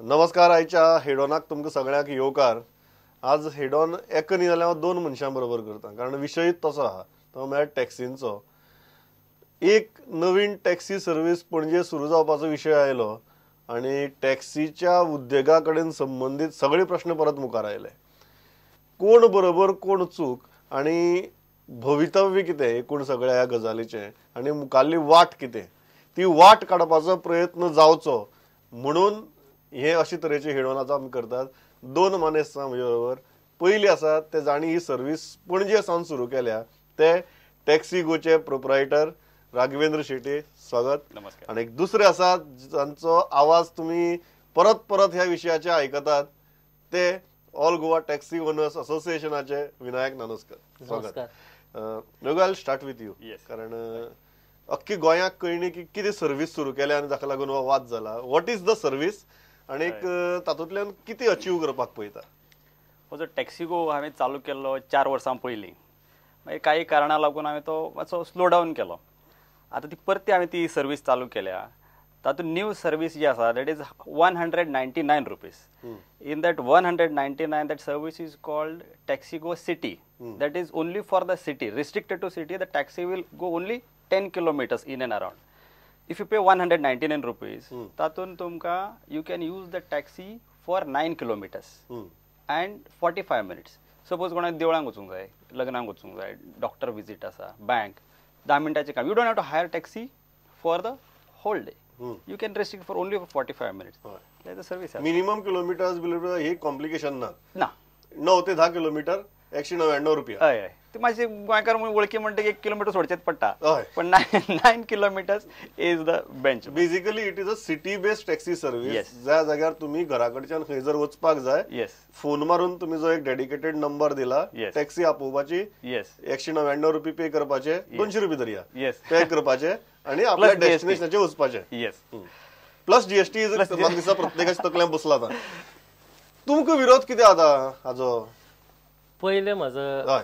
नमस्कार. आयच्या हेडॉनाक तुमकां सगळ्यांक येवकार. आज हेडॉन एक न्ही जाल्यार हांव दोन मनशां बरोबर करता, कारण विशयूच तसो आहा, तो म्हळ्यार टॅक्सींचो. एक नवीन टॅक्सी सर्वीस पणजे सुरू जावपाचो विशय आयलो आनी टॅक्सीच्या उद्देगा कडेन संबंदीत सगळे प्रश्न परत मुखार आयले. कोण बरोबर कोण चूक आनी भवितव्य कितें एकूण सगळ्या ह्या गजालीचें आनी मुखारली वाट कितें, ती वाट काडपाचो प्रयत्न जावचो म्हणून हे अशे तरेचे हेडोनाचो आमी करतात. दोन मानेस्त म्हजे बरोबर. पयली आसा ते जांणी ही सर्वीस पणजे सावन सुरू केल्या ते टॅक्सी गोचे प्रोप्रायटर राघवेंद्र शेट्ये, स्वागत. नमस्कार. आनी एक दुसरे आसा जांचो आवाज तुमी परत परत ह्या विशयाचे आयकतात ते ऑल गोवा टॅक्सी ओनर्स असोसिएशनाचे विनायक नानोस्कर, स्वागत. Raghu, I start with you, कारण अख्खी गोंयाक कळणी की कितें सर्वीस सुरू केल्या आनी ताका लागून हो वाद जाला. What is the service आनी तातूंतल्यान कितें अचीव करपाक पळयता? हो जो टॅक्सी गो हांवें चालू केल्लो 4 वर्सां पयलीं, मागीर काही कारणां लागून हांवें तो मातसो स्लो डावन केलो. आतां ती परती हांवें ती सर्वीस चालू केल्या. तातूंत न्यू सर्वीस जी आसा that is 199 rupees. In that 199 that service is called Taxi Go City. That is only for the city, restricted to city. The taxi will go only 10 kilometers in and around. If you pay 199 rupees, तातूंत तुमकां you can use the taxi for 9 kilometers and 45 minutes. Suppose कोणाक देवळांक वचूंक जाय, लग्नाक वचूंक जाय, doctor visit आसा, बँक, 10 मिनटाचें काम. You don't have to hire taxi for the whole day. You can restrict for only for 45 minutes. That the service. Minimum kilometers bill he complication ना ना, 9 ते 10 किलोमीटर 199 रुपया. हय हय, ते मातशे गोंयकार वळखी म्हणटकीर 1 किलोमीटर सोडचेच पडटा, पण 9 kilometers is the bench. Basically it is a city based taxi service. ज्या जाग्यार तुमी घरा कडच्यान खंय जर वचपाक जाय, फोन मारून तुमी जो एक डेडिकेटेड नंबर दिला, टॅक्सी आपोवपाची, 199 रुपये पे करपाचे, 200 रुपये धरया पे करपाचे आनी आपल्या डेस्टिनेशनाचेर वचपाचे. प्लस जीएसटी is म्हाका दिसता प्रत्येकाच्या तकल्यान बसला. आतां तुमकां विरोध कितें आतां हाजो? पयलें म्हाजो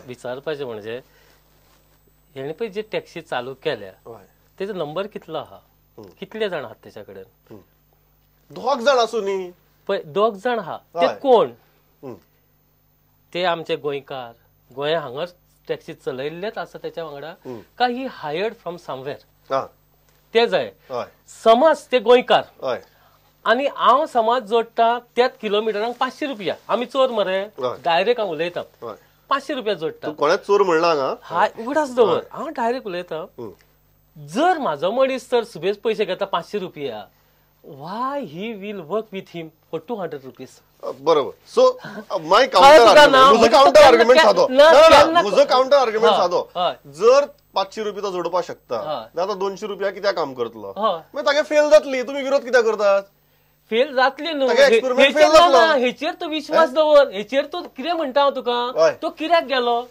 विचारपाचें म्हणजे हेणे पळय जी टॅक्सी चालू केल्या तेजो नंबर कितलो आहा, कितले जाण आहात तेच्या कडेन? दोग जाण आसूं न्ही, पळय दोग जाण आहा ते कोण? ते आमचे गोंयकार, गोंया हांगाच टॅक्सी चलयल्लेच आसा तेच्या वांगडा, काय ही हायर्ड फ्रॉम समवेर? ते जाय समज ते गोंयकार आनी हांव समाज जोडटा त्याच किलोमिटरांक 500 रुपया. आमी चोर मरे, डायरेक्ट हांव उलयता, 500 रुपया जोडटा. कोणाच चोर म्हणला हांगा? हाय, उगडास दवर, हांव डायरेक्ट उलयता. जर म्हाजो मनीस तर सुबेज पयशे घेता 500 रुपया, why he will work with him for 200 rupees? बरोबर. So my counter argument, counter argument सादो, म्हजो कावंटर आर्ग्युमेंट सादो. जर 500 रुपया तो जोडपाक शकता जाल्यार 200 रुपया कित्याक काम करतलो? मागीर तागे फेल जातली. तुमी विरोध कित्याक करतात? फेल जातली न्हू, हेचेर तूं विश्वास दवर. हेचेर तूं कितें म्हणटा हांव तुका, तो कित्याक गेलो?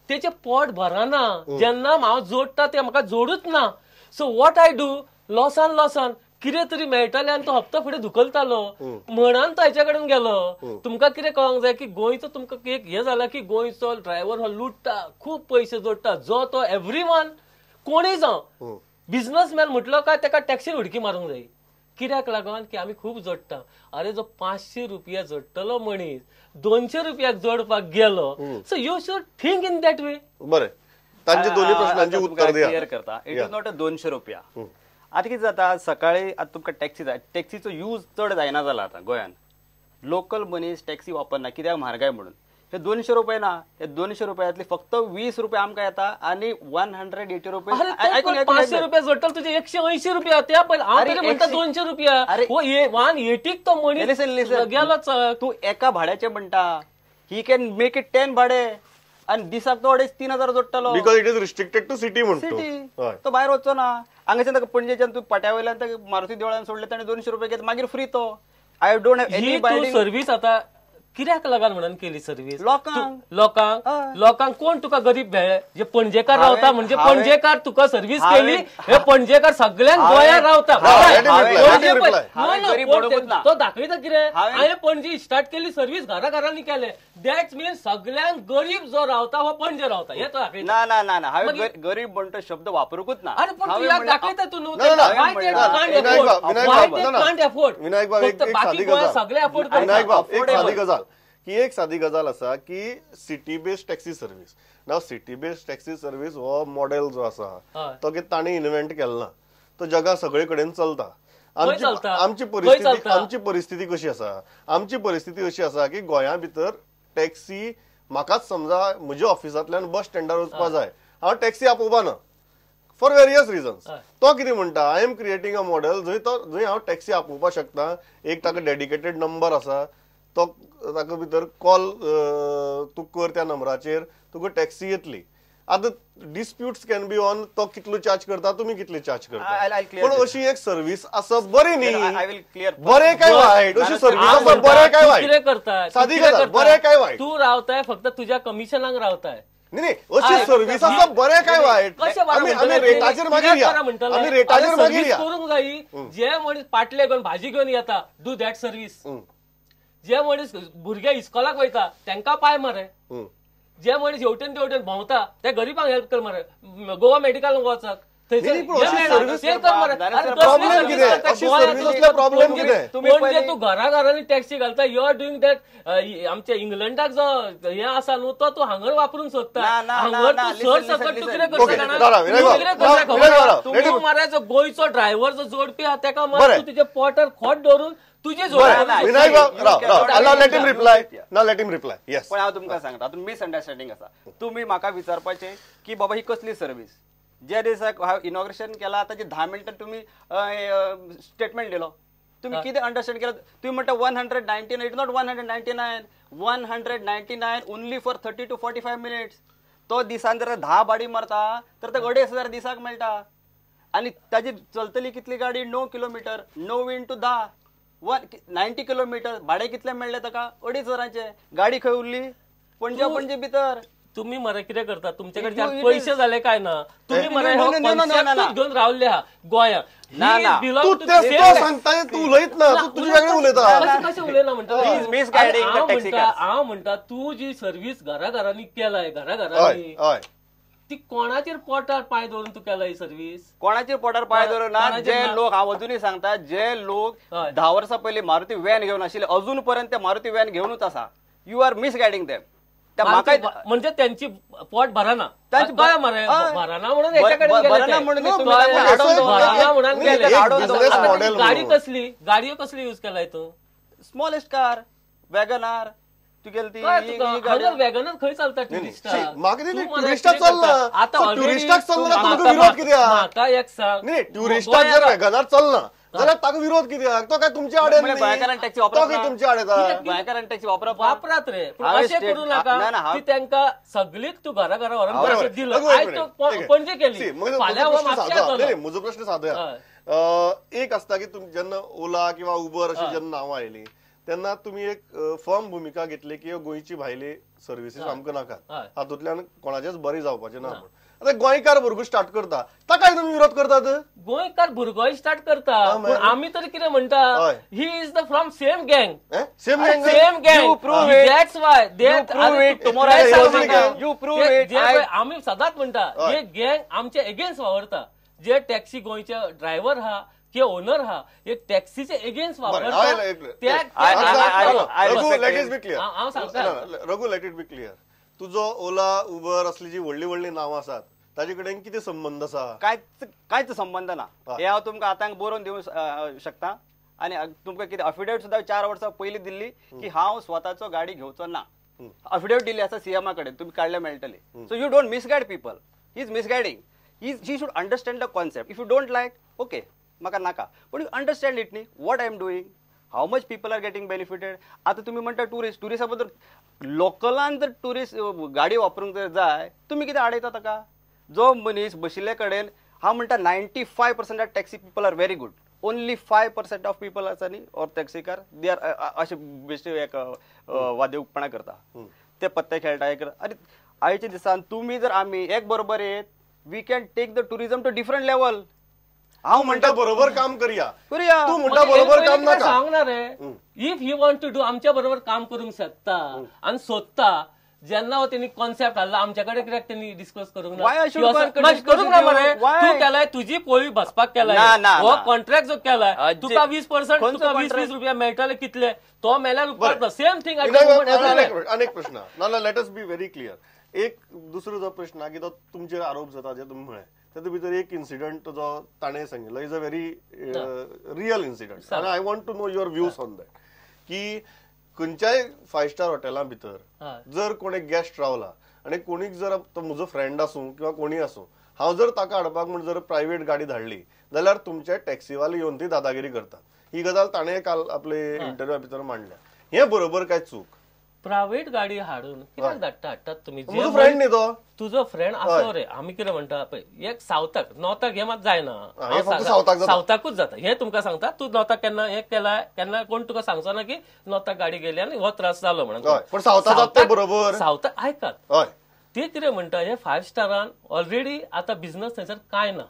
तेचें पोट भरना. जेन्ना हांव जोडटा तें म्हाका जोडूच ना. सो what I do, लॉसान लॉसान कितें तरी मेळटालें आनी तो हप्तो फुडें धुकलतालो म्हणून तो हेच्या कडेन गेलो. तुमकां कितें कळोंक जाय की गोंयचो तुमकां एक हें जालां की गोंयचो ड्रायव्हर हो लुट्टा, खूब पयशे जोडटा. जो तो एवरी वन कोणूय जावं, बिजनसमॅन म्हटलो काय ताका टॅक्सीन उडकी मारूंक जाय. कित्याक लागून की आमी खूब जोडटा. अरे जो 500 रुपया जोडटलो मनीस 200 रुपयाक जोडपाक गेलो, so you should think in that way. बरें, तांचे दोन्ही प्रश्नांचे उत्तर क्लियर करता. It is not a 200 रुपया. आतां कितें जाता, सकाळी आतां तुमकां टॅक्सी जाय, टॅक्सीचो यूज चड जायना जाला आतां गोंयान. लोकल मनीस टॅक्सी वापरना कित्याक म्हारगाय म्हणून. हे 200 रुपये ना, हे 200 रुपयांतले फक्त 20 रुपये आमकां येता आनी 180 रुपये. 500 रुपया जोडटलो तुजे 180 रुपया, त्या पयलीं हांव तरी म्हणटा 200 रुपया. 180 तो मनीस गेलो. तूं एका भाड्याचे म्हणटा, he can make it 10 भाडे आनी दिसाक तो 2,500-3,000 जोडटलो. Because it is restricted to city म्हणतो सिटी, तो भायर वचचो ना. हांगाच्यान ताका पणजेच्यान तूं पाट्या वयल्यान ताका मारुती देवळान सोडले, ताणें 200 रुपये घेत, मागीर फ्री तो. I don't have any binding service. आतां कित्याक लागून म्हणून केली सर्वीस? लोकांक, लोकांक, लोकांक कोण तुका गरीब मेळ्ळे? जे पणजेकार रावता म्हणजे पणजेकार तुका सर्वीस केली, हे पणजेकार सगळ्यांक गोंयांत रावता. तो दाखयता कितें, हांवें पणजी स्टार्ट केली सर्वीस घरा घरांनी केले, that means सगळ्यांक गरीब जो रावता हो पणजे रावता, हे तो दाखयता. ना ना ना ना, हांवें गरीब म्हणटो शब्द वापरूंकूच ना. अरे पण तूं दाखयता तूं न्हू, विनायक बाब एक सादी गजाल, विनायक बाब एक सादी गजाल की एक सादी गजाल आसा की city based taxi service. Now city based taxi service हो मॉडेल जो आसा तो की तांणी इन्व्हेंट केलो ना, तो जगा सगळे कडेन चलता. आमची परिस्थिती, आमची परिस्थिती कशी आसा, आमची परिस्थिती अशी आसा की गोंया भितर टॅक्सी म्हाकाच समजा म्हज्या ऑफिसांतल्यान बस स्टँडार वचपा जाय, हांव टॅक्सी आपोवपा ना फॉर वेरियस रिजन्स. तो कितें म्हणटा, I am creating a model जंय तो जंय हांव टॅक्सी आपोवपाक शकता, एक ताका डेडिकेटेड नंबर आसा, तो ताका भितर कॉल तूं कर त्या नंबराचेर तुका टॅक्सी येतली. आतां डिस्प्यूट्स can be on, तो कितलो चार्ज करता, तुमी कितले चार्ज करता, पूण अशी एक सर्वीस आसा बरी न्ही, बरें काय वायट, अशी सर्वीस आसा बरें काय वायट, सादी गजाल, बरें काय वायट. तूं रावताय फक्त तुज्या कमिशनाक रावताय. न्ही अशी सर्वीस आसा बरें काय वायट, आमी रेटाचेर मागीर या, आमी रेटाचेर मागीर या करूंक जायी. जे मनीस पाटले घेवन भाजी घेवन येता, do that service. जे मनीस भुरगे इस्कॉलाक वयता तांकां पाय मरे, जे मनीस हेवटेन तेवटेन भोंवता ते गरिबांक हेल्प कर मरे, गोवा मेडिकल वचत थंयसर पणजे तूं घरा घरांनी टॅक्सी घालता, you are doing that. आमच्या इंग्लंडाक जो हें आसा न्हू तो तूं हांगर वापरूंक सोदता, हांगर तूं सर सकट तूं कितें करता जाणा, तूं मरे जो गोंयचो ड्रायव्हर जो जोडपी आहा तेका मरे तूं तुज्या पोटार खोट दवरून तुजी जोड. पण हांव तुमकां सांगता, आतां मिसअंडरस्टँडींग आसा. तुमी म्हाका विचारपाचें की बाबा ही कसली सर्वीस, ज्या दिसाक हांव इनॉग्रेशन केला ताजे 10 मिनटां तुमी स्टेटमेंट दिलो, तुमी कितें अंडरस्टँड केलां? तुमी म्हणटा 199, it not 199, 199 only for 30 to 45 minutes. तो दिसान जर 10 बाडी मारता तर ते 2500 दिसाक मेळटा, आनी ताजी चलतली कितली गाडी, 9 किलोमिटर, 9 इंटू 10 190 किलोमिटर. भाडें कितलें मेळ्ळें ताका, 2500. गाडी खंय उरली, पणजे, पणजे भितर. तुम्ही मरे कितें करता, तुमचे कडच्यान पयशे जाले काय ना, तुम्ही मरे हो कॉन्सेप्टूच घेवन रावले हा गोंयांत. कशें उलयना म्हणटा हांव, म्हणटा तूं जी सर्वीस घरा घरांनी केलाय, घरा घरांनी ती कोणाचेर पोटार पांय दवरून तूं केला ही सर्वीस? कोणाचेर पोटार पांय दवरून ना. जे लोक, हांव अजुनूय सांगता, जे लोक 10 वर्सां पयलीं मारुती व्हॅन घेवन आशिल्ले अजून पर्यंत ते मारुती व्हॅन घेवनूच आसा. You are misguiding them. म्हणजे त्यांची पोट भरना, भरना म्हणून गाडी कसली, गाडयो कसली यूज केलाय तूं? Smallest car, Wagon R. वॅगनार खंय चलता? ट्युरिस्टाक चलना, ट्युरिस्टाक चलना, तुमकां विरोध कित्याक? म्हाका एक सांग, ट्युरिस्टाक जर वॅगनार चलना जाल्यार ताका विरोध कित्याक? तो काय तुमच्या आड, गोंयकारान टॅक्सी वापरप, तुमच्या आड गोंयकारान टॅक्सी वापरप वापरात रे, पूण अशें करूं नाका की तांकां सगळीच तूं घरा घरा व्हरून दिलो. आयज तो पणजे केली, फाल्यां म्हजो प्रश्न सादो एक आसता की जेन्ना ओला किंवा उबर अशी जेन्ना नांवां आयलीं तेन्ना तुमी एक फर्म भुमिका घेतली की गोंयची भायली सर्विसीस आमकां नाकात, हातूंतल्यान कोणाचेच बरें जावपाचें ना म्हूण. आतां गोंयकार भुरगो स्टार्ट करता ताकाय तुमी विरोध करतात? गोंयकार भुरगोय स्टार्ट करता, पूण आमी तर कितें म्हणटा, he is the from same gang, same gang, that's why आमी सदांच म्हणटा हे गँग आमचे एगेन्स्ट वावरता. जे टॅक्सी गोंयचे ड्रायव्हर आहा किंवा ओनर हा, हे टॅक्सीचे एगेन्स्ट वापरता. हांव सांगता Raghu, let it be clear, तुजो ओला उबर असली जी व्हडली व्हडली नांवां आसात ताजे कडेन कितें संबंद आसा? कांयच संबंद ना. हे हांव तुमकां आतां बरोवन दिवंक शकता, आनी तुमकां कितें अफिडेवीट सुद्दां 4 वर्सां पयलीं दिल्ली की हांव स्वताचो गाडी घेवचो ना. अफिडेवीट दिल्ली आसा सीएमा कडेन, तुमी काडल्या मेळटली. So you don't misguide people, he is misguiding, he should understand the concept. If you don't like, okay, म्हाका नाका, पण you understand it न्ही, what I am doing, how much people are getting benefited. आतां तुमी म्हणटा tourist, ट्युरिस्टा बद्दल लोकलान जर tourist गाडी वापरूंक जर जाय, तुमी कितें आडयता ताका? जो मनीस बशिल्ले कडेन, हांव म्हणटा 95% of taxi people are very good, only 5% of people आसा न्ही ऑर टॅक्सीकार, they are अशे बेश्टे एक वादेवपणां करता, ते पत्ते खेळटा. आनी आयच्या दिसान तुमी जर आमी एक बरोबर येत, we can take the tourism to different level. हांव म्हणटा बरोबर काम करया, तूं म्हणटा बरोबर काम नाका. सांगना रे, if he want to do आमच्या बरोबर काम करूंक शकता आनी सोदता. जेन्ना हो तेणी कॉन्सेप्ट हाडला आमच्या कडेन कित्याक तेणी डिस्कस करूंक ना? करूंक ना मरे. तूं केलाय तुजी पोळी बसपाक केलाय, हो कॉन्ट्रॅक्ट जो केलाय तुका 20% तुका 20-20 रुपया मेळटले कितले तो मेल्यार उपकारता. Same thing. अनेक प्रश्न ना, let us be very clear. एक दुसरो जो प्रश्न की तो तुमचेर आरोप जाता जे तुमी म्हळें तातूंत भितर एक इन्सिडंट जो ताणें सांगिल्लो is a very real incident आनी I want to know your views on that. की खंयच्याय 5 स्टार हॉटेला भितर जर कोणी गेस्ट रावला आनी कोणीक जर तो म्हजो फ्रेंड आसूं किंवा कोणी आसूं, हांव जर ताका हाडपाक म्हूण जर प्रायवेट गाडी धाडली जाल्यार तुमचे टॅक्सीवाले येवन ती दादागिरी करतात. ही गजाल ताणें काल आपले इंटरव्यूआ भितर मांडल्या. हें बरोबर काय चूक? प्रायव्हेट गाडी हाडून कित्याक धाडटा हाडटात तुमी? म्हजो फ्रेंड न्ही तो, तुजो फ्रेंड आसो रे. आमी कितें म्हणटा पळय, एक सावथाक नॉर्थाक हे मात जायना, सावथाकूच जाता. हे तुमकां सांगता, तूं नॉर्थाक केन्ना हे केला केन्ना कोण तुका सांगचो ना की नॉर्थाक गाडी गेली आनी हो त्रास जालो म्हणून. सावथाक बरोबर सावथाक आयकात, ते कितें म्हणटा हे 5 स्टारान ऑलरेडी आतां बिझनस थंयसर कांय ना,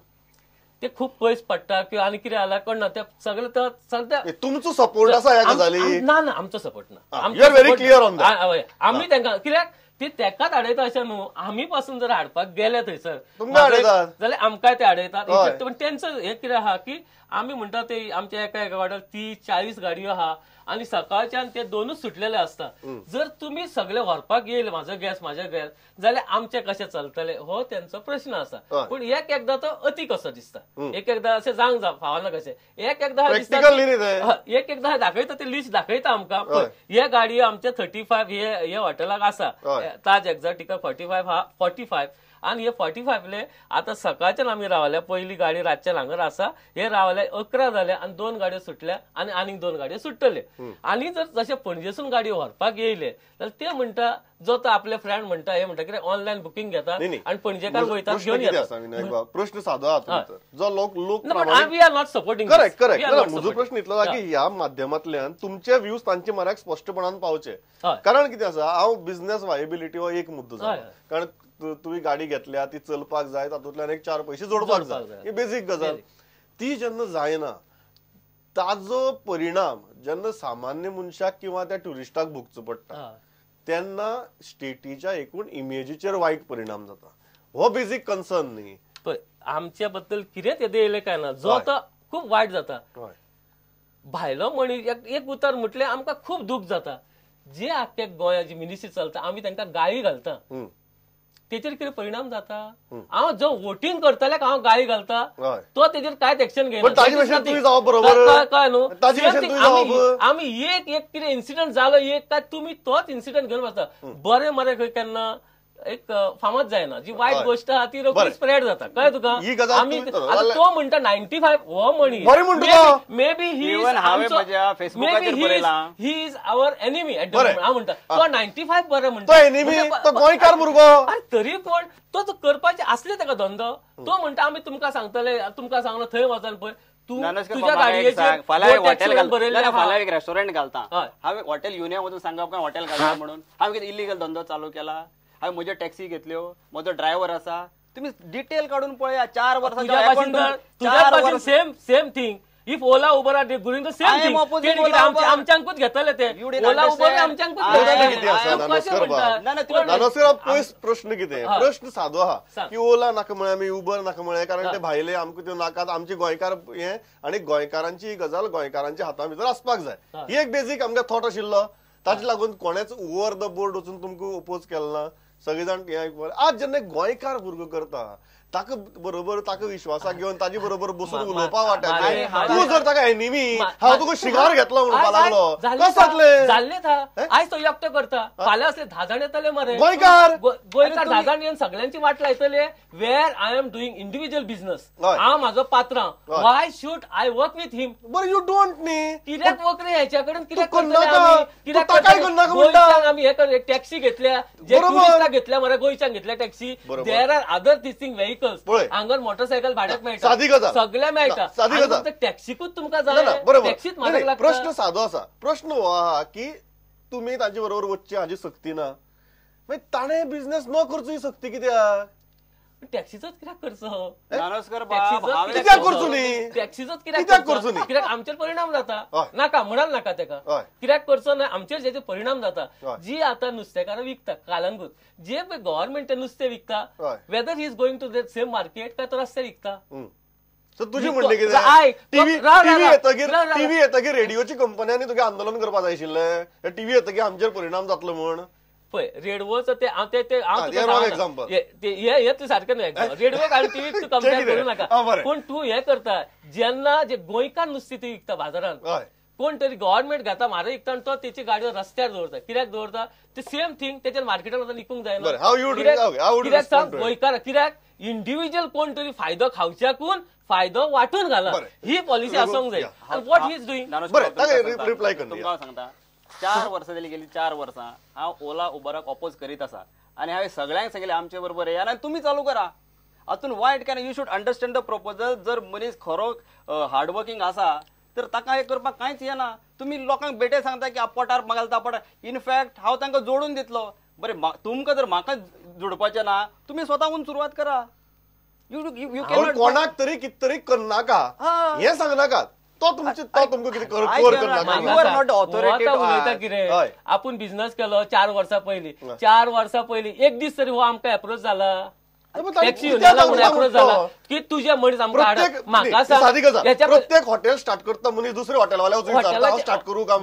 ते खूब पयस पडटा किंवा आनी कितें जाला कोण ना, ते सगळे सगळे तुमचो सपोर्ट आसा ह्या गजाली? ना ना, आमचो सपोर्ट ना. You are very clear on that. आमी तांकां कित्याक ते तेकाच हाडयता अशें न्हू, आमी पासून जर हाडपाक गेले थंयसर जाल्यार आमकांय ते हाडयतात. पण तेंचो हें कितें आहा की आमी म्हणटा ते आमच्या एका एका वाड्यार 30-40 गाडयो आहा आनी सकाळच्यान ते दोनूच सुटलेले आसता. जर तुमी सगळे व्हरपाक येयले म्हाजो गॅस म्हाजो गॅस जाल्यार आमचे कशें चलतले हो तेंचो प्रश्न आसा. पूण एक एकदां तो अती कसो दिसता, एक एकदां अशें जावंक फावना कशें, एक एकदां एक एकदां दाखयता ते लिस्ट दाखयता आमकां, हे गाडयो आमचे 35 हे हॉटेलाक आसा, ताज एक्झॉटिका 45 हा 45 आनी हे 45 आतां सकाळच्यान आमी रावल्या, पयली गाडी रातच्यान हांगर आसा, हे रावले 11 जाले आनी 2 गाडयो सुटल्या आनी आनीक 2 गाडयो सुट्टले. आनी जर जशे पणजेसून गाडी व्हरपाक येयले जाल्यार ते म्हणटा जो तो आपले फ्रेंड म्हणटा हे म्हणटा कितें ऑनलायन बुकींग घेता आनी पणजेकार वयता घेवन येता. प्रश्न सादो आहा जो लोक लोक we are not supporting. Correct correct. म्हजो प्रश्न इतलो की ह्या माध्यमांतल्यान तुमचे व्यूज तांचे मनाक स्पश्टपणान पावचे. कारण कितें आसा, हांव बिझनेस व्हायबिलिटी हो एक मुद्दो जाला, कारण तुवें गाडी घेतल्या ती चलपाक जाय, तातूंतल्यान एक 4 पयशे जोडपाक जाय, ही बेजीक गजाल. ती जेन्ना जायना ताजो परिणाम जेन्ना सामान्य मनशाक किंवा त्या ट्युरिस्टाक भोगचो पडटा तेन्ना स्टेटीच्या एकूण इमेजीचेर वायट परिणाम जाता. हो बेजीक कन्सर्न न्ही. पळय आमच्या बद्दल कितेंच येदें येयलें काय ना, जो तो खूब वायट जाता. भायलो मनीस एक उतर म्हटलें आमकां खूब दूख जाता. जे आख्या गोंया जी मिनिस्ट्री चलता आमी तांकां गाळी घालता, तेचेर कितें परिणाम जाता? हांव जो वोटींग करतल्याक हांव गाळी घालता तो तेजेर कांयच एक्शन घेयना. कळ्ळें न्हू? आमी एक एक कितें इन्सिडंट जालो एक काय तुमी तोच इन्सिडंट घेवन बसता. बरें मरे खंय केन्ना एक फामाद जायना, जी वायट गोश्ट आहा ती रोखडी स्प्रेड जाता. कळ्ळें तुका? आमी तो म्हणटा 95 हो मनीस may be he is our enemy at the moment. हांव म्हणटा तो 95 बरें म्हणटा, तरी पण तो करपाचे आसले ताका धंदो. तो म्हणटा आमी तुमकां सांगतले, तुमकां सांगलो थंय वचन पळय तूं तुज्या गाडयेचेर फाल्यां एक रेस्टॉरंट घालता, हांवें हॉटेल युनिया वचून सांगप काय हॉटेल घालता म्हणून. हांवें कितें इलिगल धंदो चालू केला? हांवें म्हज्यो टॅक्सी घेतल्यो, म्हजो ड्रायव्हर आसा. तुमी डिटेल काडून पळया. 4 वर्सां same same thing. If Ola Uber are doing the same thing, आमच्यांकूच घेतले ते. ओला उबर आमच्यांकूच. प्रश्न कितें, प्रश्न सादो आहा की ओला नाका म्हळ्यार आमी उबर नाका म्हळ्यार, कारण ते भायले आमकां त्यो नाकात, आमचे गोंयकार हे आनी गोंयकारांची ही गजाल गोंयकारांच्या हाता भितर आसपाक जाय. ही एक बेजीक आमकां थॉट आशिल्लो. ताचे लागून कोणेच ओवर the board वचून तुमकां ओपोज केलो ना. सगळे जाण आज जेन्ना गोंयकार भुरगो करता ताका बरोबर ताका विश्वासाक घेवन ताजे बरोबर बसून उलोवपाक वाट्याचें, तूं जर ताका एनिमी हांव तुका शिगार घेतलो म्हणपाक लागलो कशें जातलें? जाल्लें आयज तो एकटो करता, फाल्यां असले 10 जाण येतले मरे. गोंयकार गोंयकार 10 जाण येवन सगळ्यांची वाट लायतले. Where I am doing individual business, हांव म्हाजो पात्रांव, why should I work with him? बरें, you don't न्ही कित्याक वर्क रे हेच्या कडेन? कित्याक करतले आमी? हे टॅक्सी घेतल्या, जे टुरिस्टाक घेतल्या मरे, गोंयच्यान घेतल्या taxi. There are other this thing vehicles, हांगर मोटरसायकल भाड्याक मेळटा, सगळें मेळटा. टॅक्सीकूच तुमकां जाय? टॅक्सीत म्हारग लागता. प्रश्न सादो आसा. प्रश्न हो आहा की तुमी ताजे बरोबर वचचें हाजी सक्ती ना, मागीर ताणें बिझनेस न करचो ही सक्ती कित्याक? टॅक्सीचोच कित्याक करचो? टॅक्सीचोच कित्याक करचो? कित्याक आमचेर परिणाम जाता. नाका म्हणाल नाका तेका, कित्याक करचो ना? आमचेर जेचे परिणाम जाता. जी आतां नुस्तेकारां विकता कालंगूट, जे गव्हर्मेंट नुस्तें विकता, whether he is going to the same market काय तो रस्त्यार विकता. तुजी म्हणणें कितें? टीव्ही येतकीर रेडिओची कंपन्यांनी तुगे आंदोलन करपाक जाय आशिल्लें, टीव्ही येतकीर आमचेर परिणाम जातलो म्हण. पळय रेडवोचो ते हे तूं सारकें न्हय, रेडवो आनी टीव्ही तूं कंपेर करूं नाका. पूण तूं हें करता जेन्ना जे गोंयकार नुस्तें ती विकता बाजारांत, कोण तरी गव्हर्मेंट घेता म्हारग विकता आनी तो तेची गाडयो रस्त्यार दवरता. कित्याक दवरता? ते सेम थींग तेच्या मार्केटान वचून विकूंक जायना. कित्याक सांग गोंयकार? कित्याक इंडिव्हिज्युअल कोण तरी फायदो खावच्याकून फायदो वांटून घाला, ही पॉलिसी आसूंक जाय. What he is doing? तुमकां सांगता, 4 वर्सां जाली गेली, 4 वर्सां हांव ओला उबराक ऑपोज करीत आसा आनी हांवें सगळ्यांक सांगलें आमचे बरोबर येया आनी तुमी चालू करा. हातून वायट काय? You should understand the proposal. जर मनीस खरो हार्डवर्किंग आसा तर ताका हें करपाक कांयच येना. तुमी लोकांक बेटे सांगता की पोटार घालता पोटार, इनफॅक्ट हांव तांकां जोडून दितलो. बरें, तुमकां जर म्हाका जोडपाचें ना, तुमी स्वताहून सुरवात करा. कोणाक तरी कित तरी करनाका हें सांगनाका. तो तुमचे तो तुमकां कितें उलयता कितें? आपूण बिझनस केलो 4 वर्सां पयलीं, 4 वर्सां पयलीं एक दीस तरी हो आमकां एप्रोच जाला, टॅक्सी एप्रोच जाला की तुजे मनीस आमकां. म्हाका सांग, प्रत्येक हॉटेल स्टार्ट करता मनीस दुसरे हॉटेलवाल्या वचून स्टार्ट करूं का?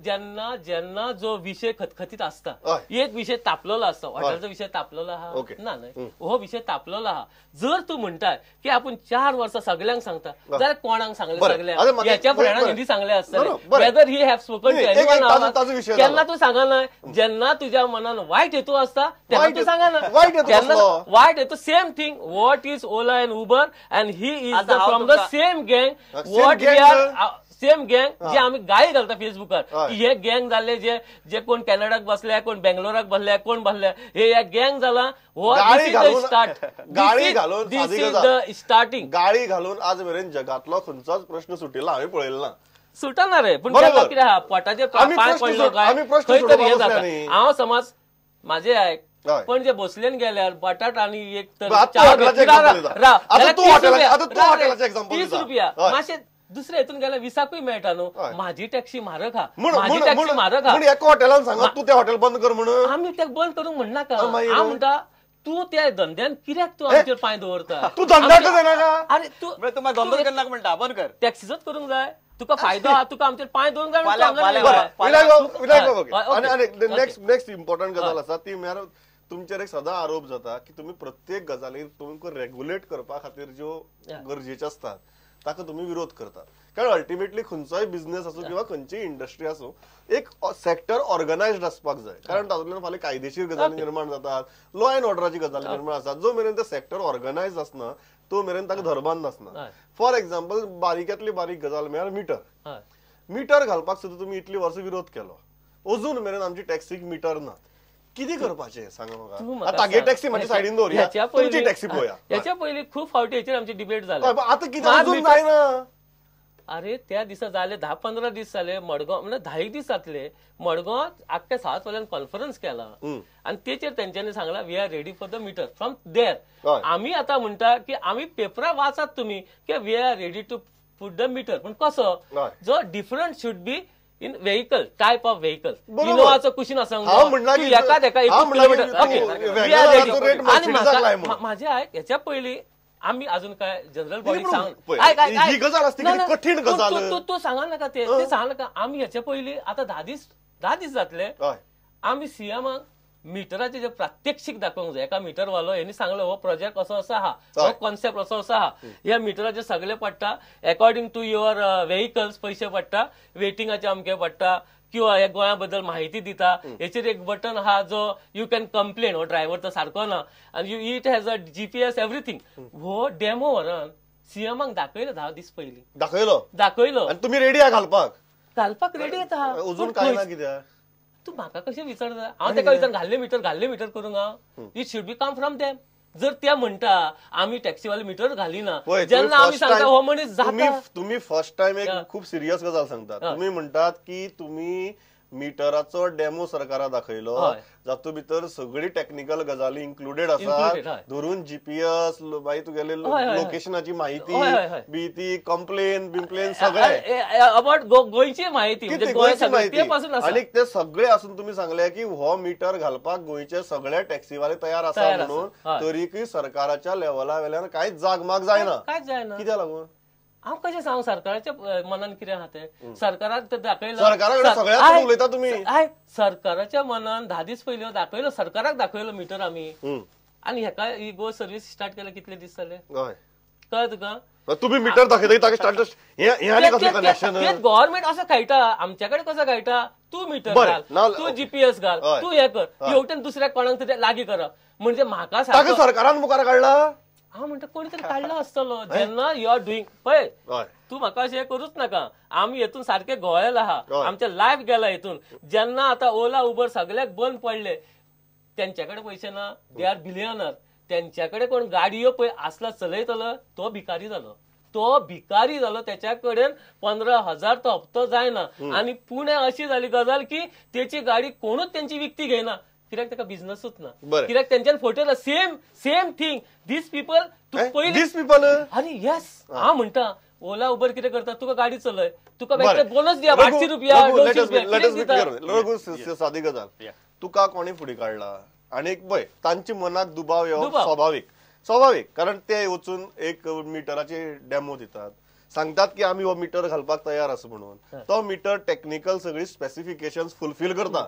जेन्ना जेन्ना जो विशय खतखतीत आसता, एक विशय तापलेलो आसता, हॉटेलचो विशय तापलेलो आहा ना न्हय, हो विशय तापलेलो आहा. जर तूं म्हणटा की आपूण 4 वर्सां सगळ्यांक सांगता जाल्यार कोणाक सांगलें? सगळ्यांक हेच्या फ्रेंडाक हिंदी सांगलें आसतलें. Whether he have spoken to anyone, केन्ना तूं सांगना. जेन्ना तुज्या मनान वायट हेतू आसता तेन्ना तूं सांगना. वायट हेतू same thing what is Ola and Uber and he is from the same gang. What we are same gang जे आमी गाळी घालता फेसबुकार की हे गँग जाल्ले, जे जे कोण कॅनडाक बसले, कोण बेंगलोराक बसले, कोण बसले, हे गँग जाला. हो स्टार्ट, गाळी घालून this is the starting. गाळी घालून आज मेरेन जगातलो खंयचोच प्रश्न सुटिल्लो हांवें पळयलो ना. सुटना रे, पूण कितें आहा पोटाचेर पांय पडलो काय खंय तरी हें जाता. हांव समज म्हाजें आयक, पण जे भोसलेन गेल्यार बटाट आनी एक तर 30 रुपया मातशें दुसरे हेतून गेल्यार 20कूय मेळटा न्हू. म्हाजी टॅक्सी म्हारग आहा, म्हाजी टॅक्सी म्हारग आहा. एका हॉटेलान सांगा तूं तें हॉटेल बंद कर म्हणून. आमी तें बंद करूंक म्हणनाका. हांव म्हणटा तूं त्या धंद्यान कित्याक तूं आमचेर पांय दवरता? तूं धंद्याक जायना. अरे तूं धंदो करनाका म्हणटा, बंद कर. टॅक्सीचोच करूंक जाय, तुका फायदो आहा, तुका आमचेर पांय दवरूंक जाय. नेक्स्ट इम्पॉर्टंट गजाल आसा ती म्हळ्यार तुमचेर एक सदां आरोप जाता की तुमी प्रत्येक गजालीक तुमकां रेग्युलेट करपा खातीर ज्यो गरजेच्यो आसतात ताका तुमी विरोध करतात. कारण अल्टिमेटली खंयचोय बिझनेस आसूं किंवा खंयचीय इंडस्ट्री आसूं, एक सेक्टर ऑर्गनायज्ड आसपाक जाय. कारण तातूंतल्यान फाल्यां कायदेशीर गजाली निर्माण जातात, लॉ एंड ऑर्डराची गजाली निर्माण आसात. जो मेरेन ते सेक्टर ऑर्गनायज आसना तो मेरेन ताका धरबांद आसना. फॉर एक्झाम्पल, बारीकांतली बारीक गजाल म्हळ्यार मिटर. मिटर घालपाक सुद्दां तुमी इतली वर्सां विरोध केलो, अजून मेरेन आमची टॅक्सीक मिटर ना. कितें करपाचें सांगा म्हाका? तागे टॅक्सी म्हाज्या सायडीन दवरया, तुमची टॅक्सी पळोवया. ह्याच्या पयलीं खूब फावटी हेचेर आमची डिबेट जाली. आतां कितें अजून जायना? अरे त्या दिसा जाले 10-15 दीस जाले मडगांव, म्हणल्यार 10 दीस जातले मडगांव आख्ख्या सात वाल्यान कॉन्फरन्स केला आनी तेचेर तेंच्यांनी सांगला we are ready for the meter from there. आमी आतां म्हणटा की आमी पेपरां वाचात तुमी की we are ready to put the meter. पूण कसो जो different should be in vehicle, type of vehicle. इनोवाचो कुशीन आसूंक एकाच एका 1 किलोमिटर. आनी म्हाजें आयक, हेच्या पयलीं आमी अजून काय जनरल बॉडी सांग कठीण गजाल तूं सांगा नाका, ते सांग नाका. आमी हेच्या पयलीं आतां 10 दीस जातले आमी सीएमाक मिटराचे जे प्रात्यक्षिक दाखोवंक जाय. एका मिटरवालो हेणी सांगलो हो प्रोजेक्ट असो असो आहा, हो कॉन्सेप्ट असो असो आहा, ह्या मिटराचे सगळे पडटा अकॉर्डिंग टू your vehicles पयशे पडटा, वेटिंगाचे अमके पडटा, किंवा ह्या गोंया बद्दल माहिती दिता. हेचेर एक बटन आहा जो you can complain, हो ड्रायव्हर तर सारको ना, आनी you it has a GPS everything. हो डेमो व्हरून सीएमाक दाखयलो 10 दीस पयलीं दाखयलो दाखयलो. आनी तुमी रेडी आहा घालपाक? घालपाक रेडी आहा. अजून काय ना कित्याक? तूं म्हाका कशें विचारता? हांव तेका विचार घाल्ले मिटर घाल्ले मिटर करूंक हांव. It should be come from them. जर ते म्हणटा आमी टॅक्सीवाले मिटर घालिना, जेन्ना आमी सांगता हो मनीस जाता. तुम्ही फर्स्ट टायम एक खूब सिरियस गजाल सांगता. तुम्ही म्हणटात की तुम्ही मिटराचो डेमो सरकारा दाखयलो जातूंत भितर सगळी टॅक्निकल गजाली इन्क्लुडेड आसा, धरून जीपीएस, मागीर तुगेले लोकेशनाची माहिती बी, ती कंप्लेन बिम्प्लेन सगळे अबाउट गोंयची माहिती, गोंयची माहिती. आनी ते सगळे आसून तुमी सांगले की हो मिटर घालपाक गोंयचे सगळे टॅक्सीवाले तयार आसा म्हणून, तरीकय सरकाराच्या लेवला वेल्यान कांयच जागमाग जायना. कांयच जायना. कित्याक लागून? हांव कशें सांगू सरकाराच्या मनान कितें आहा तें? सरकाराक तें दाखयलां, सरकारा उलयता तुमी. सरकाराच्या मनान 10 दीस पयलीं दाखयलो, सरकाराक दाखयलो मिटर आमी. आनी हेका ही गो सर्वीस स्टार्ट केल्या कितले दीस जाले कळ्ळें तुका? तुमी मिटर दाखयता गव्हर्मेंट असो खेळटा आमच्या कडेन, कसो खेळटा, तूं मिटर घाल, तूं जीपीएस घाल, तूं हें कर, हेवटेन दुसऱ्या कोणाक तरी लागीं करप. म्हणजे म्हाका सरकारान मुखार काडला. हांव म्हणटा कोणी तरी काडला आसतलो. जेन्ना you are doing, पळय तूं म्हाका अशें करूच नाका, आमी हेतून सारके गोळेला आहा, आमचे लायफ गेला हेतून. जेन्ना आतां ओला उबर सगळ्याक बंद पडले, तेंच्या कडेन पयशे ना, they are billionaire, तेंच्या कडेन कोण गाडयो पळय आसला चलयतलो तो भिकारी जालो, तो भिकारी जालो. तेच्या कडेन 15,000 तो हप्तो जायना. आनी पुणे अशी जाली गजाल की तेची गाडी कोणूच तेंची विकती घेयना, कित्याक ताका बिझनसूच ना, कित्याक तेंच्यान फटयला. Same same thing these people. तूं पयलीं these people. आनी येस हांव म्हणटा ओला उबर कितें करता, तुका गाडी चलय, तुका बेश्टे बोनस दिया 800 रुपया, 200 रुपया. सादी गजाल, तुका कोणी फुडें काडला आनी एक पळय तांच्या मनाक दुबाव येवप स्वाभावीक, स्वाभावीक, कारण ते वचून एक मिटराचे डेमो दितात, सांगतात की आमी हो मिटर घालपाक तयार आसा म्हणून. तो मिटर टॅक्निकल सगळी स्पेसिफिकेशन फुलफील करता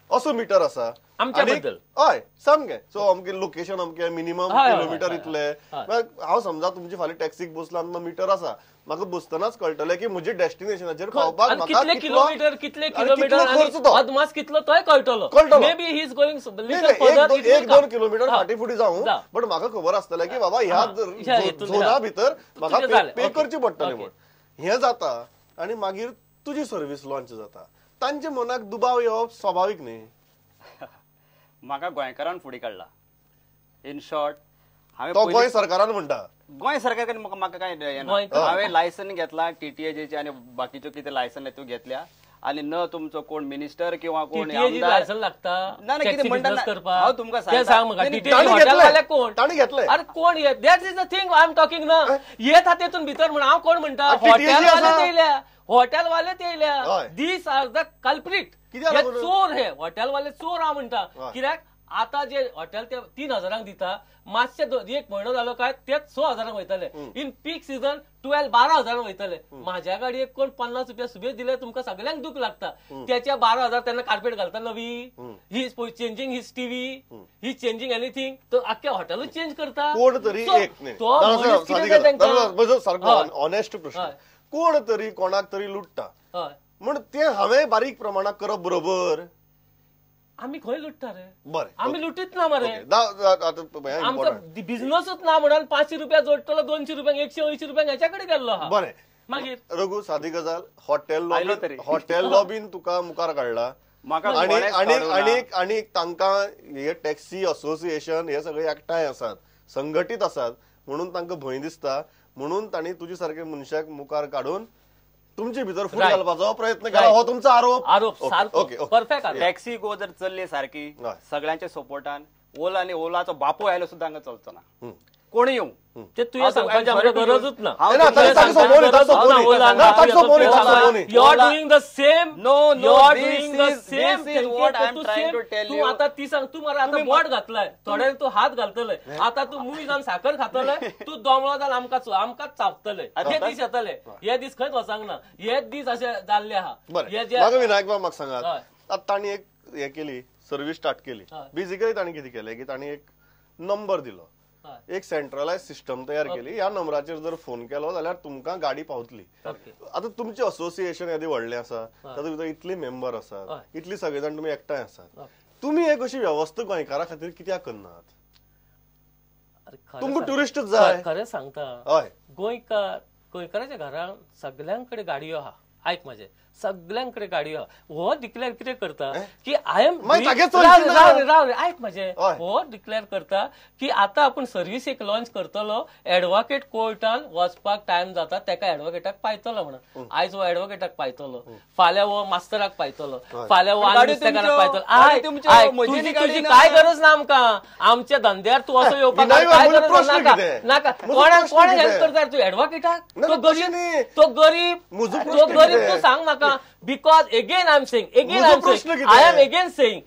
असो मिटर आसा हय सामकें. सो अमके लोकेशन अमके मिनिमम किलोमिटर इतले. हांव समजा तुमची फाल्यां टॅक्सीक बसलो आनी मिटर आसा, म्हाका बसतनाच कळटलें की म्हजे डेस्टिनेशनाचेर पावपाक म्हाका कितले किलोमिटर, कितले किलोमिटर खर्च, तो अदमास कितलो तोय कळटलो. Maybe he is going 1-2 kilometre फाटी फुडें जावं, बट म्हाका खबर आसतलें की बाबा ह्या झोना भितर म्हाका पे करची पडटली म्हूण. हें जाता आनी मागीर तुजी सर्वीस लॉन्च जाता. तांच्या मनाक दुबाव येवप स्वाभावीक न्ही. म्हाका गोंयकारान फुडें काडला. इन शॉर्ट हांवें गोंय सरकारान म्हणटा, गोंय सरकार म्हाका कांय येना. हांवें लायसन घेतला टीटीएजीचे आनी बाकीच्यो कितें लायसन त्यो घेतल्या, आनी न तुमचो कोण मिनिस्टर किंवा कोण लायसन लागता ना कितें म्हणटा हांव तुमकां सांगता. कोण अरे कोण that is the thing I am talking ना. येता तेतून भितर म्हण हांव कोण म्हणटा, हॉटेलवाले येयल्या, हॉटेलवाले येयल्या, these are the culprit, हे चोर, हे हॉटेलवाले चोर हांव म्हणटा. कित्याक आतां जे हॉटेल ते 3,000 दिता, मातशे एक म्हयनो जालो काय तेच 6,000 वयतले, इन पीक सिजन 12-12,000 वयतले. म्हाज्या गाडयेक कोण 50 रुपया सुबेज दिले तुमकां सगळ्यांक दूख लागता. त्याच्या 12,000 तेन्ना कार्पेट घालता नवी, he is changing his TV, he changing anything, तो आख्खे हॉटेलूच चेंज करता. कोण तरी ऑनेस्ट प्रश्न, कोण तरी कोणाक तरी लुट्टा म्हण ते हांवें बारीक प्रमाणात करप बरोबर. आमी खंय लुट्टा रे? बरें, आमी लुटीत ना मरे, आमचो बिझनसूच ना म्हणून 500 रुपया जोडटलो 200 रुपयांक, 180 रुपयांक हेच्या कडेन गेल्लो आहा. बरें, मागीर रघु सादी गजाल, हॉटेल लॉबीन, हॉटेल लॉबीन तुका मुखार काडला आनी आनी आनी तांकां हे टॅक्सी असोसिएशन हे सगळे एकठांय आसात, संघटीत आसात म्हणून तांकां भंय दिसता, म्हणून तांणी तुजे सारखे मनशाक मुखार काडून तुमचे भितर फूट घालपाचो प्रयत्न केला. हो तुमचो आरोप. आरोप सारको परफेक्ट. टॅक्सी गो जर चल्ली सारकी सगळ्यांच्या सपोर्टान, ओला आनी ओलाचो बापूय आयलो सुद्दां हांगा चलचो ना, कोणी येवं ते तुवें सांगपाची आमकां गरजूच ना. You are doing the same. No, you are doing the same. तूं आतां ती सांग, तूं मरे आतां बोट घातलाय, थोड्यान तूं हात घालतले, आतां तूं मूय जावन साकर खातले, तूं दोमळो जावन आमकां आमकां चापतले. हे दीस येतले, हे दीस खंयच वचंक ना, हे दीस अशे जाल्ले आहा. म्हाका विनायक बाब म्हाका सांगात, आतां तांणी एक हें केली, सर्वीस स्टार्ट केली. बेजिकली तांणी कितें केलें की तांणी एक नंबर दिलो, एक सेंट्रलायज सिस्टम तयार केली. ह्या नंबराचेर जर फोन केलो जाल्यार तुमकां गाडी पावतली. आतां तुमचें असोसिएशन येदें व्हडलें आसा, तातूंत भितर इतले मेंबर आसात, इतले सगळे जाण तुमी एकठांय आसात, तुमी एक अशी वेवस्था गोंयकारां खातीर कित्याक करनात? तुमकां ट्युरिस्ट जाय. खरें सांगता, हय, गोंयकार, गोंयकाराच्या घरान सगळ्यां कडेन गाडयो आहा. आयक म्हाजें, सगळ्यांकडे गाडी आहा. हो डिक्लेअर कितें करता की I am, राव राव आयक म्हजें, हो डिक्लेअर करता की आतां आपूण सर्वीस एक लॉन्च करतलो, एडवोकेट कोर्टान वचपाक टायम जाता तेका एडवोकेटाक पायतलो म्हणून. आयज हो एडवोकेटाक पायतलो, फाल्यां हो मास्तराक पायतलो, फाल्यां हो नुस्तेकाराक पायतलो. आयक, तुजी काय गरज ना आमकां, आमच्या धंद्यार तूं असो येवपाक काय गरज नाका नाका. कोणाक कोण हेल्प करता तूं एडवोकेटाक? तो गरीब, तो गरीब, तो गरीब तूं सांग म्हाका. Because again I am saying, again I am saying, I am again saying,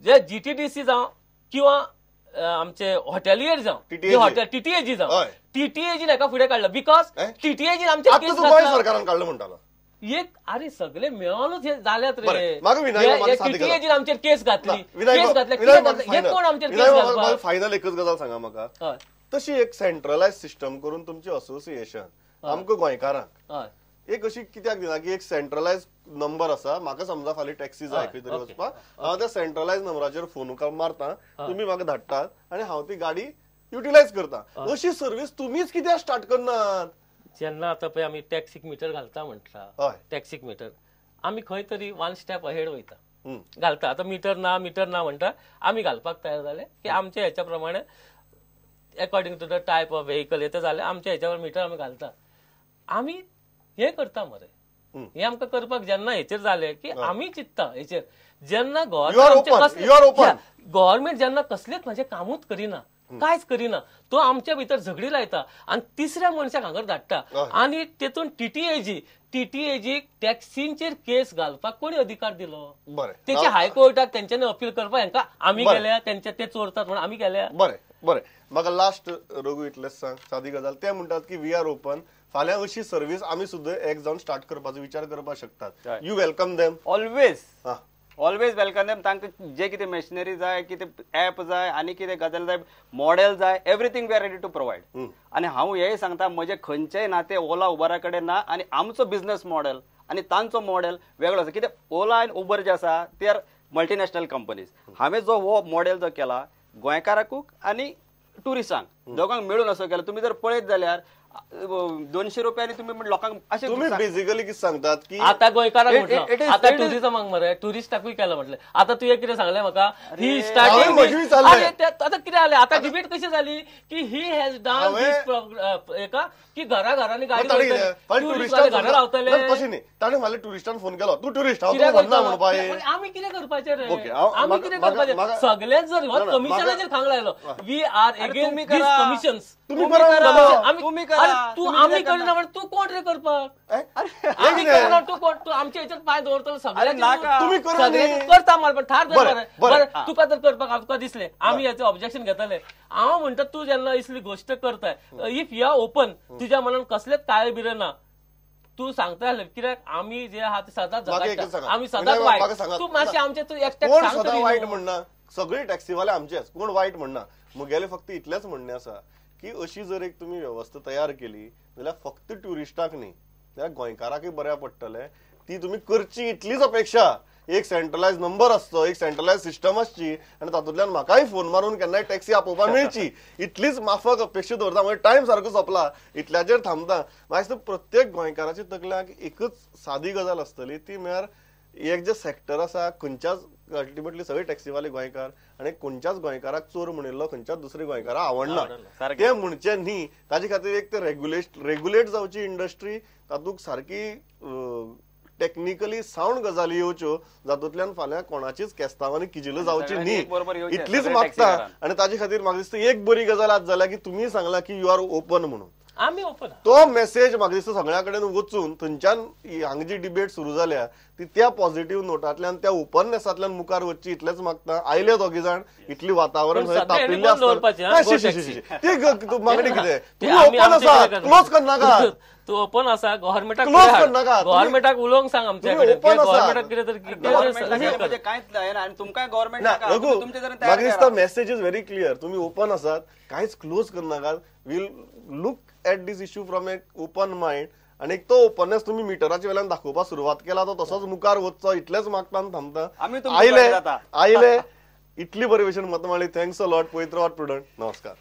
J GTDC जावं किंवा आमचे हॉटेलियर जावं, हॉटेल टीटीएजी जावं, टीटीएजी हेका फुडें काडला because टीटीएजी आमचे सरकारान काडलो म्हणटालो एक. अरे सगळे मेळोनूच हे जाल्यात रे. टीटीएजीन आमचेर केस घातली, केस घातली, हे कोण आमचेर केस घालपाक? फायनल एकच गजाल सांगा म्हाका, तशी एक सेंट्रलायज सिस्टम करून तुमची असोसिएशन आमकां गोंयकारांक एक अशी कित्याक दिना की एक सेंट्रलायज नंबर आसा, म्हाका समजा फाल्यां टॅक्सी जाय खंय तरी वचपाक, हांव त्या सेंट्रलायज नंबराचेर फोन मारता, तुमी म्हाका धाडटात आनी हांव ती गाडी युटिलायज करता. अशी सर्वीस तुमीच कित्याक स्टार्ट करनात? जेन्ना आतां पळय आमी टॅक्सीक मिटर घालता म्हणटा, टॅक्सीक मिटर आमी खंय तरी वन स्टेप अहेड वयता, घालता. आतां मिटर ना मिटर ना म्हणटा, आमी घालपाक तयार जाले की आमच्या हेच्या प्रमाणे according to the type of vehicle येता जाल्यार आमच्या हेच्यावर मिटर आमी घालता. आमी हे करता मरे, हे आमकां करपाक जेन्ना हेचेर जालें की आमी चिंतता हेचेर, जेन्ना गव्हर्मेंट जेन्ना कसलेच म्हाजें कामूच करिना, कांयच करिना, तो आमच्या भितर झगडी लायता आनी तिसऱ्या मनशाक हांगर धाडटा आनी तेतून टीटीएजी टीटीएजी टॅक्सींचेर केस घालपाक कोणी अधिकार दिलो? तेचे हायकोर्टाक तेंच्यांनी अपील करपाक हेंका आमी गेल्या, तेंच्या ते चोरतात म्हणून आमी गेल्या. बरें बरें, म्हाका लास्ट रघू इतलेंच सांग, सादी गजाल. ते म्हणटात की we are open, फाल्यां अशी सर्वीस आमी सुद्दां एक जावन स्टार्ट करपाचो विचार करपाक शकतात. You welcome them? Always, always welcome them. तांकां जे कितें मशिनरी जाय, कितें एप जाय आनी कितें गजाल जाय, मॉडेल जाय, everything we are ready to provide. आनी हांव हेंय सांगता, म्हजें खंयचेय नातें ओला उबरा कडेन ना आनी आमचो बिजनस मॉडेल आनी तांचो मॉडेल वेगळो आसा. कित्याक ओला आनी उबर जे आसा ते are multinational companies. हांवें जो हो मॉडेल जो केला गोंयकाराकूय आनी ट्युरिस्टांक दोगांक मेळून असो केला. तुमी जर पळयत जाल्यार 200 रुपयांनी तुम्ही लोकांक अशें तुम्ही बेसिकली कितें सांगतात की आतां गोंयकारांक म्हटलं, आतां ट्युरिजमाक मरे ट्युरिस्टाकूय केलां म्हटलें. आतां तुवें कितें सांगलें म्हाका ही स्टार्टिंग, आतां कितें जालें, आतां डिबेट कशी जाली की he has done दीस एका की घरा घरांनी गाडी ट्युरिस्ट घरा रावतले. तशें न्ही, ताणें फाल्यां ट्युरिस्टान फोन केलो, तूं ट्युरिस्ट, आमी कितें करपाचें रे, आमी कितें करपाचें? सगळेच जर हो कमिशनाचेर खांग लायलो, we are against these commissions. तूं आमी करना म्हण तूं कोण रे करपाक? आमी करना तूं कोण? तूं आमच्या हेचेर पांय दवरतलो सगळ्यांक करता मरे, पण थार बरें बरें तुका जर करपाक तुका दिसलें आमी हेचें ऑब्जेक्शन घेतले. हांव म्हणटा तूं जेन्ना इसली गोश्ट करताय, if you are open, तुज्या मनान कसलेच काळे बिरे ना, तूं सांगता कित्याक आमी जे आहा ते सदांच झगडटा, आमी सदांच वायट, तूं मातशें आमचें तूं एकट्याक सांग. वायट म्हणना, सगळे टॅक्सीवाले आमचेच, कोण वायट म्हणना. म्हगेलें फक्त इतलेंच म्हणणें आसा की अशी जर एक तुमी वेवस्था तयार केली जाल्यार फक्त ट्युरिस्टाक न्ही जाल्यार गोंयकाराकूय बऱ्याक पडटलें. ती तुमी करची इतलीच अपेक्षा. एक सेंट्रलायज नंबर आसचो, एक सेंट्रलायज सिस्टम आसची आनी तातूंतल्यान म्हाकाय फोन मारून केन्नाय टॅक्सी आपोवपाक मेळची, इतलीच माफक अपेक्षा दवरता. म्हणजे टायम सारको सोंपला, इतल्याचेर थांबता. म्हाका दिसता प्रत्येक गोंयकाराच्या तकल्याक एकच सादी गजाल आसतली, ती म्हळ्यार एक जे सेक्टर आसा खंयच्याच अल्टिमेटली सगळे टॅक्सीवाले गोंयकार आनी खंयच्याच गोंयकाराक चोर म्हणिल्लो खंयच्याच दुसऱ्या गोंयकाराक आवडना, ते म्हणचे न्ही. ताजे खातीर एक ते रेग्युलेट जावची इंडस्ट्री, तातूंत सारकी टेक्निकली सावंड गजाली येवच्यो जातूंतल्यान फाल्यां कोणाचीच केस्तांव आनी किजिलां जावची न्ही, इतलीच मागता. आनी ताजे खातीर म्हाका दिसता एक बरी गजाल आज जाल्या की तुमी सांगला की you are open म्हणून, आमी ओपन. तो मेसेज म्हाका दिसता सगळ्या कडेन वचून थंयच्यान हांगा जी डिबेट सुरू जाल्या ती त्या पॉझिटिव्ह नोटांतल्यान, त्या ओपननेसांतल्यान मुखार वचची इतलेंच मागता. आयले दोगी जाण, इतली वातावरण तापिल्लें आसता, ती मागणी कितें, तुमी ओपन आसा, क्लोज करनाका. तूं ओपन आसा, गव्हर्मेंटाक क्लोज करनाका, गव्हर्मेंटाक उलोवंक सांग आमच्या कडेन, गव्हर्मेंटाक कितें तरी कांयच जायना आनी तुमकांय गव्हर्मेंट. रघू, म्हाका दिसता मेसेज is very clear, तुमी ओपन आसात, कांयच क्लोज करनाकात. We'll look at this issue from a open mind आनी तो ओपननेस तुमी मिटराच्या वेल्यान दाखोवपाक सुरवात केला तो तसोच मुखार वचचो इतलेंच मागता आनी थांबता. आयले आयले इतली बरी भशेन मतां मांडली. Thanks a lot. पळयत रावात प्रुडंट. नमस्कार.